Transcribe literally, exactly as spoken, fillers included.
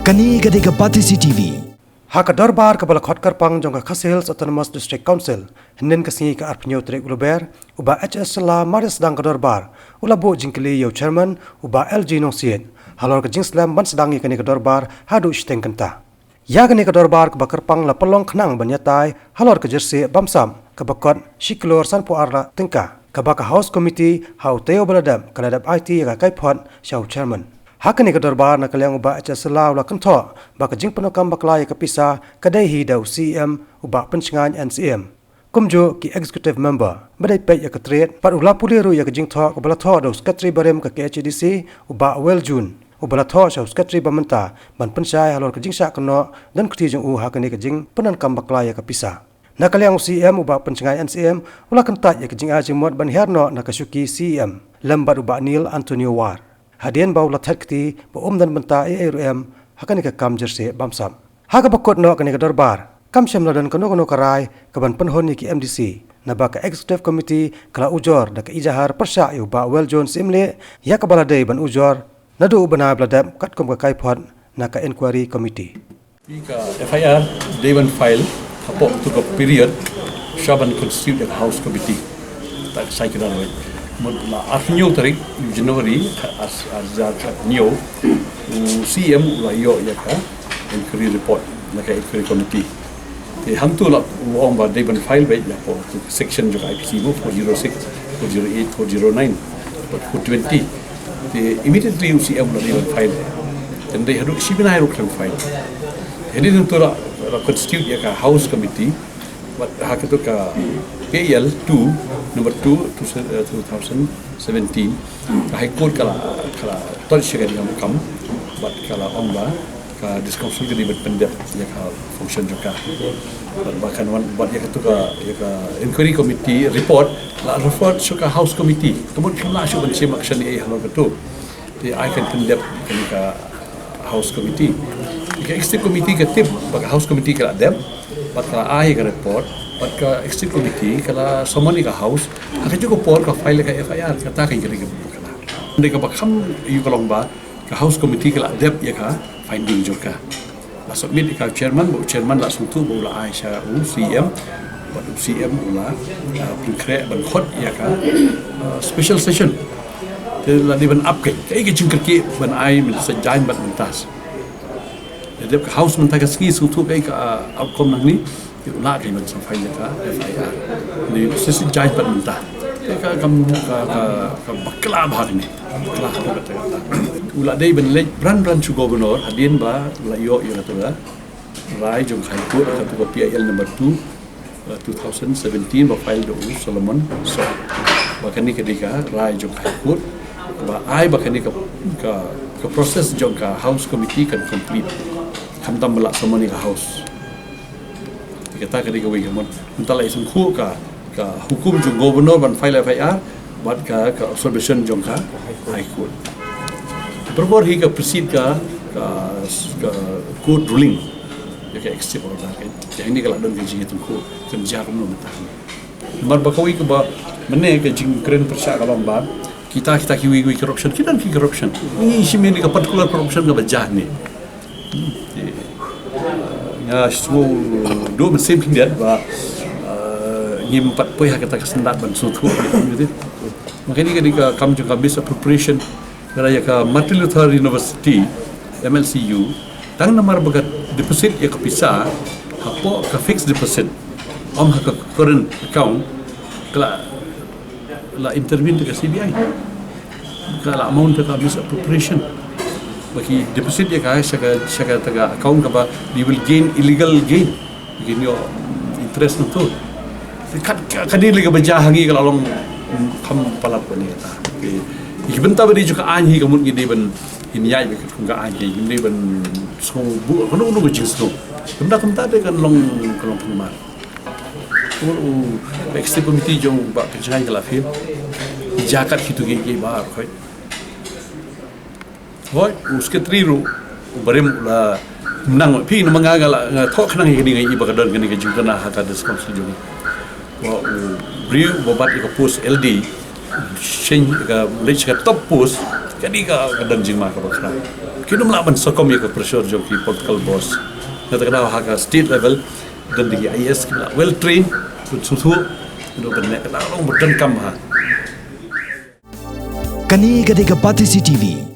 Kane ka dei ka Batesi T V. Ha ka dorbar kaba la khot kyrpang jong ka Khasi Hills Autonomous District Council, hynnin ka sngi ka arphew tarik u Lber, u Bah H S Shylla mar ïa sdang ka dorbar, u la buh jingkylli ïa u chairman, u Bah L G Nongsiej, halor ka jingslem ban sdang ïa kane ka dorbar haduh shiteng kynta. Ïa kane ka dorbar kaba kyrpang la pynlong khnang ban ïatai halor ka jyrsieh bamsap kaba kot shi klur sanphew ar lak tyngka, kaba ka House Committee ha u taïew ba la dep ka la dep aiti ïa ka kaiphod sha u chairman. Ha kane ka dorbar, na ka liang u Bah H S Shylla u la kynthoh ba ka jingpyndonkam bakla ïa ka pisa ka dei hi da u C E M, u Bah Pynshngaiñ N C M, kumjuh ki executive member, ba dei peit ïa ka trade, bad u la pule ruh ïa ka jingthoh kaba la thoh da u secretary barim ka K H A D C, u Bah Well June, uba la thoh sha u secretary ba mynta ban pynshai halor ka jingshah kynnoh donkti jong u ha kane ka jingpyndonkam bakla ïa ka pisa. Na ka liang u C E M, u Bah Pynshngaiñ N C M, u la kyntait ïa ka jingai jingmut ban hiar noh na ka shuki C E M lem bad u Bah Neil Antonio War, hadien ba u la thait kti ba um don bynta ei ei ruh em ha kane ka kam jyrsieh bamsap. Ha kaba kut noh kane ka dorbar, kam shym la don kano kano ka rai kaban pynhun ïa ki M D C, naba ka Executive Committee ka la ujor da ka ijahar pyrshah ïa u Bah Well June Syiemlieh, ïa kaba la dei ban ujor naduh u bnai ba la dep katkum ka kaiphod na ka Inquiry Committee. Ka F I R dei ban file hapoh tu ka period sha ban constitute ïa ka House Committee. Ta ka sai kdar wei. Mut la arphew tarik January, ar hajar arphew, u C E M u la ïoh ïa ka inquiry report na ka Inquiry Committee. Te hangtu la u ong ba dei ban file beit ïa ka section jong ka I P C mo, four zero six, four zero eight, four zero nine, bad four twenty. Te immediately u C E M u la dei ban file. Te dei haduh shi bnai ruh khlem file. Hadien hangtu la, la constitute ïa ka House Committee. Bad ha katu ka P L two, number two, two, uh, two thousand seventeen, ka High Court ka la, ka la touch ïa kane ka kam, bad ka la ong ba ka District Council ka dei ban pyndep ïa ka function jong ka. Bad ba kan wan, bad ïa katu ka, ïa ka Inquiry Committee report la refer sha ka House Committee. Ka mut kam lah shuh ban shim action ei ei halor katu. Te ai kan pyndep kane ka House Committee. Ka Executive Committee ka tip ba ka House Committee ka la dep, bad ka la ai ka report, bad ka Executive Committee ka la summon ïa ka House. Ha kajuh ka por ka file ka F I R, kata ka ïa ka dei ka bun ka la. Dei kaba kham ïa ka long ba ka House Committee ka la dep ïa ka finding jong ka. La submit ïa ka chairman, ba u chairman la sngewthuh ba u la ai sha u C E M, bad u C E M u la, uh, pynkhreh ban khot ïa ka, uh, special session. Te la dei ban ap ka, kaei ka jingkyrkieh ban ai mynta sa jaiñ bad mynta. Te dep ka House mynta ka sngi sngewthuh kaei ka, uh, outcome nangne. Te u lah ka ban sa file ïa ka F I R. Ni u sa jaiñ bad mynta. Te ka kam ka, ka, ka bakla bha kane. Bakla ha kata kata. U la dei ban leit bran bran sha u Governor hadien ba u la ïoh ïa katu ka rai jong ka High Court, katu ka P I L number two, uh, two thousand seventeen ba file da u Solomon Soh. Ba kane ka dei ka rai jong ka High Court ba ai ba kane ka, ka, ka process jong ka House Committee kan complete. Khamtam ba la summon ïa ka House. Kata ka dei kawei ka mon. Mynta la isynei ka, ka hukum jong Governor ban file F I R bad ka, ka observation jong ka High Court. Barabor hi ka precede ka, ka, ka court ruling ïa ka executive order ka. Ïa kane ka la don ka jingïathuh kan jia kumno mynta. Namar ba kawei kaba mynne ka jingkren pyrshah ka long ba kita, kita kiwei kiwei corruption, ki don ki corruption. Ngi shim ïa ka particular corruption kaba jia ne. Nga sngew duh mynsiem khyndiat ba, eh, ngim pat poi ha kata ka standard ban sngewthuh. Mynta kane ka dei ka kam jong ka misappropriation. Ka dei ïa ka Martin Luther University, M L C U, tang namar ba ka deposit ïa ka pisa hapoh ka fixed deposit, ym ha ka current account, ka la la intervene da ka C B I. Ka la amount da ka misappropriation. Ba ki deposit ïa ka sha ka, sha kata ka account kaba they will gain illegal gain. Ki ïoh interest nangtu. Ka, ka, kane lei kaba jia ha ngi ka la long, mm, kham palat bha ne kata. Ki, ki bynta ba dei jong ka aiñ hi ka mut ngi dei ban ïaid bad ka aiñ hi, ngi dei ban sngewbha, kano kano ka jingsngew. Kumta kumta te kan long, kan long pynmar. U, u, executive committee jong u Bah Pynshngaiñ ka la fail. Jia kat kitu ki, ki ba, khoi. Hoi, u secretary ruh, u barim u la nang, phi namar nga, nga la, nga thoh khnang ïa kane, nga i ba ka don kane ka jingkynnoh ha ka District Council jong ngi. Ba u briew ba bat ïa ka post L D, shen ka leit sha ka top post, ka Kane ka ka don jingma ka bakra. Kim lah ban sngewkhia ïa ka pressure jong ki political boss. Kata ka daw ha ka state level don da ki I A S ki lah well trained, ki sngewthuh, ki don ka daw long ba donkam ha. Kane ka dei ka Batesi T V.